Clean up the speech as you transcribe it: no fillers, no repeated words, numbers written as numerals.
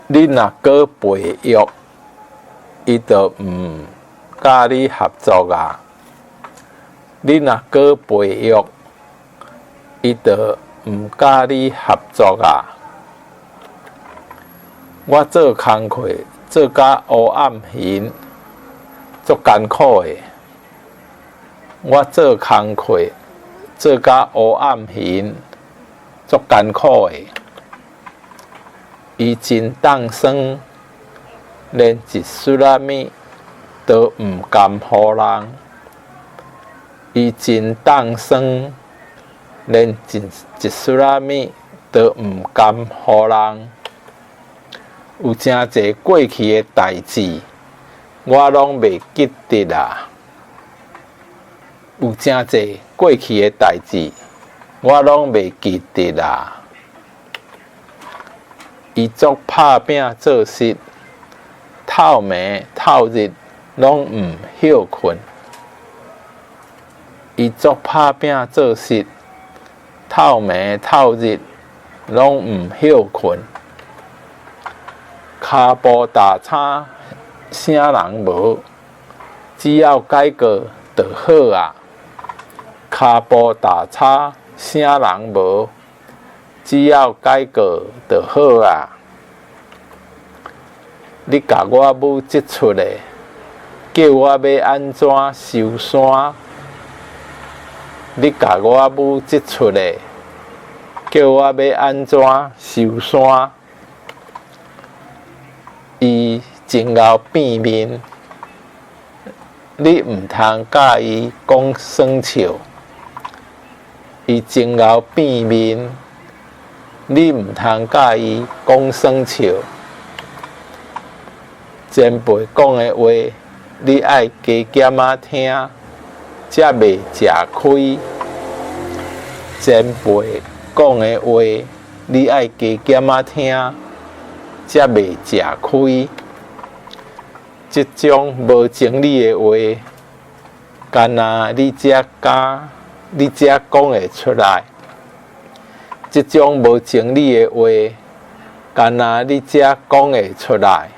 你若閣背約，伊就毋佮你合作矣。你若閣背約，伊就毋佮你合作矣。我做工課做甲烏暗雲，足艱苦的。我做工課做甲烏暗雲，足艱苦的。伊真凍霜，連一絲仔物都毋甘予人。伊真凍霜，連一絲仔物都毋甘予人。有誠濟過去的代誌，我攏袂記得矣。有誠濟過去的代誌，我攏袂記得矣。伊足拍拚做實，透暝透日攏毋歇睏。伊足拍拚做實，透暝透日攏毋歇睏。跤步踏差，啥人無？只要改過就好矣。跤步踏差，啥人無？只要改過就好矣。你共我舞這齣的，叫我欲按怎收山？你共我舞這齣的，叫我欲按怎收山？伊真𠢕變面，你毋通佮伊講耍笑。伊真𠢕變面，你毋通佮伊講耍笑。前輩講的話，你愛加減仔聽，才袂食虧。前輩講的話，你愛加減仔聽，才袂食虧。這種無情理的話，干焦你才敢，你才講會出來。這種無情理的話，干焦你才講會出來。